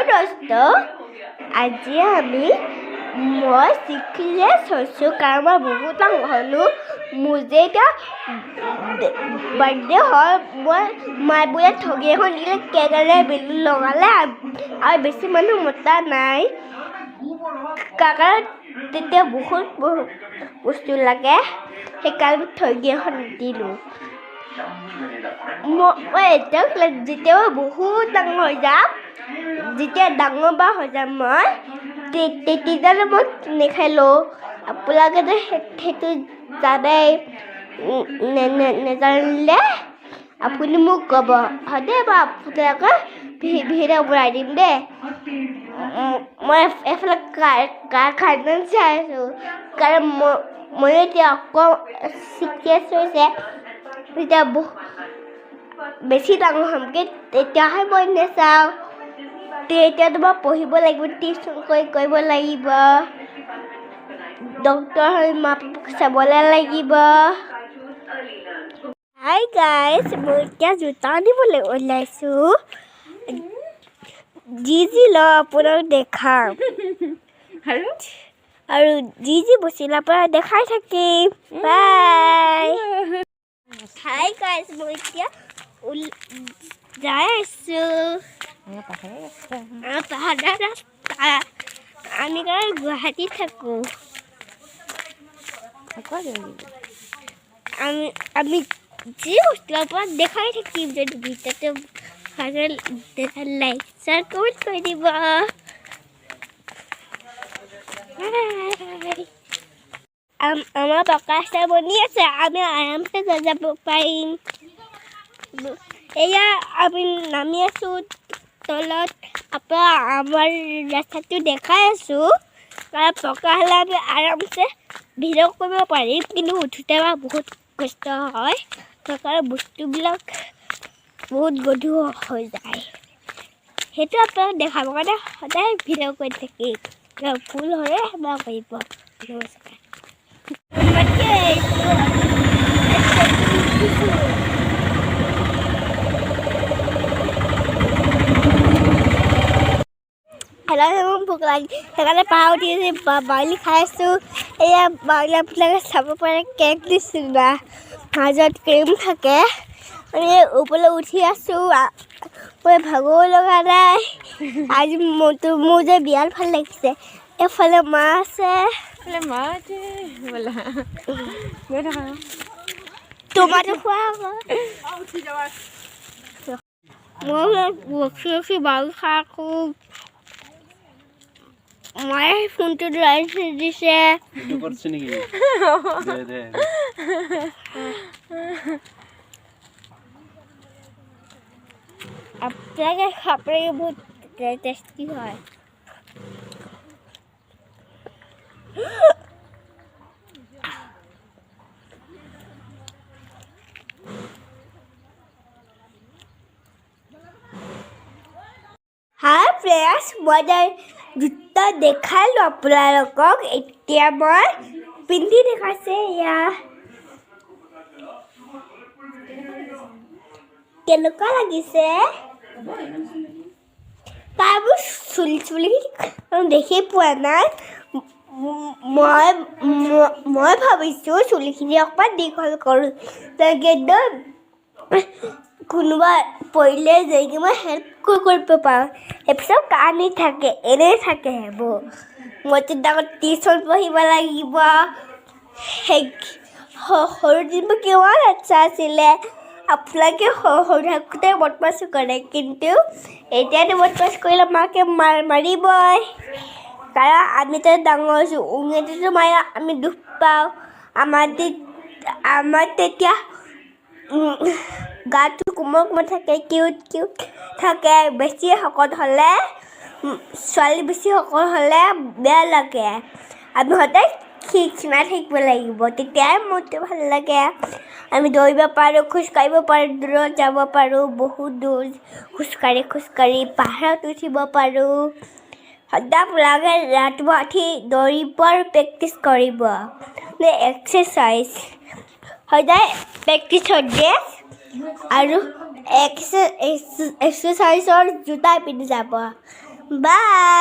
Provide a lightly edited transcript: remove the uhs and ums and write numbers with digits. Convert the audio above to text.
দোস্ত, আজি মই 6 ইয়াৰ্ছ হৈছোঁ, কাৰণ মই বহুত ডাঙৰ হ'লোঁ। মোৰ যে এতিয়া বাৰ্থডে হয়, মই মায়ে বোলে ঠগি এখন দিলে, কেক আনে, বেলুন লগালে আৰু বেছি মানুহ মতা নাই, কাৰণ তেতিয়া বহুত বহুত বস্তু লাগে, সেইকাৰণে ঠগি এখন দিলোঁ। মই এতিয়াও, যেতিয়া মই বহুত ডাঙৰ হৈ যাম, যেতিয়া ডাঙৰ বা হৈ যাম মই, তেতিয়াহ'লে মই নেখেলোঁ। আপোনালোকেতো সেইটো জানেই। নেজানিলে আপুনি মোক ক'ব দেই, মই আপোনালোকক ভিডিঅ' বনাই দিম দেই। মই এফালে কাৰ্টুন চাই আছোঁ, কাৰণ মই এতিয়া অকণ 6 ইয়াৰ্ছ হৈছে। তেতিয়া বেছি ডাঙৰ হ'মগৈ, তেতিয়াহে মই নাচাওঁ। তেতিয়াতো মই পঢ়িব লাগিব, টিউচন কৰিব লাগিব, ডক্তৰ হৈ মা পাপাক চাবলৈ লাগিব। হাই গাইজ, মই এতিয়া জোতা আনিবলৈ ওলাইছোঁ। যি যি লওঁ আপোনাক দেখাম। আৰু আৰু যি যি বস্তু আপোনাক দেখাই থাকিম। বাই। হাই গাইজ, মই এতিয়া যাই আছোঁ। পাহাৰৰ ৰাস্তা। আমি কাৰণ গুৱাহাটীত থাকোঁ। আমি যি বস্তু আপোনাক দেখাই থাকিম। যদি ভিডিঅ'টো ভাল, লাইক, শ্বেয়াৰ, কমেণ্ট কৰি দিব। বাই। আমাৰ পকা ৰাস্তা বনি আছে, আমি আৰামছে যাব পাৰিম। এয়া আমি নামি আছোঁ তলত। আপোনাৰ আমাৰ ৰাস্তাটো দেখাই আছোঁ, কাৰণ পকা হ'লে আমি আৰামছে ভিডিঅ' কৰিব পাৰিম, কিন্তু উঠোঁতে আমাৰ বহুত কষ্ট হয়, সেইকাৰণে বস্তুবিলাক বহুত গধুৰ হৈ যায়। সেইটো আপোনাক দেখাবৰ কাৰণে সদায় ভিডিঅ' কৰি থাকিম। কিবা ভুল হ'লে ক্ষমা কৰিব। নমস্কাৰ। সেইকাৰণে মোৰ ভোক লাগি, সেইকাৰণে পাহাৰ উঠি বাউলি খাই আছোঁ। এয়া বাউলি আপোনালোকে চাব পাৰে, কেক নিচিনা, মাজত ক্ৰীম থাকে। আমি ওপৰলৈ উঠি আছোঁ। মই ভাগৰো লগা নাই। আজি মনটো মোৰ যে বিৰাট ভাল লাগিছে। এইফালে মা আছে। মা আছে। বোলা গৈ থাকা। তোমাৰটো খোৱা আকৌ। মই ৰখি ৰখি বাউল খাই আছোঁ। মায়ে ফোনটো লৈ দিছে। কৰছে নাকি? দে দে। আপোনালোকে খাবলৈ বহুত টেষ্টি হয়। হাই ফ্ৰেণ্ডছ, মই জোতা দেখালোঁ আপোনালোকক। এতিয়া মই পিন্ধি দেখাইছে। এয়া কেনেকুৱা লাগিছে? তাৰ মোৰ চুলিখিনি দেখি পোৱা নাই। মই ভাবিছোঁ চুলিখিনি অকণমান দীঘল কৰোঁ, তেনেকৈ কোনোবা পৰিলে যেনেকৈ মই হেল্প কৰিব পাৰোঁ। সেইপিছত কানি থাকে, এনেই থাকে সেইবোৰ। মইতো ডাঙৰ টিউচন পঢ়িব লাগিব। সেই সৰু দিনবোৰ কিমান আচ্ছা আছিলে। আপোনালোকে সৰু থাকোঁতে বদমাচি কৰে, কিন্তু এতিয়াতো বদমাছ কৰিলে মাকে মাৰিবই, কাৰণ আমিতো ডাঙৰ হৈছোঁ। উঙিটোতো মাৰে, আমি দুখ পাওঁ। আমাৰ তেতিয়া গাটো কোমল কোমল থাকে, কিউট কিউট থাকে। বেছি শকত হ'লে, ছোৱালী বেছি শকত হ'লে বেয়া লাগে। আমি সদায় ক্ষীণাই থাকিব লাগিব, তেতিয়াই মনটো ভাল লাগে। আমি দৌৰিব পাৰোঁ, খোজকাঢ়িব পাৰোঁ, দূৰত যাব পাৰোঁ, বহুত দূৰ খোজকাঢ়ি খোজকাঢ়ি পাহাৰত উঠিব পাৰোঁ। সদায় আপোনালোকে ৰাতিপুৱা উঠি দৌৰিব আৰু প্ৰেক্টিচ কৰিব, এক্সাৰচাইজ সদায়। প্ৰেক্টিচৰ ড্ৰেছ আৰু এক্সাৰচাইজৰ জোতা পিন্ধি যাব। বাই।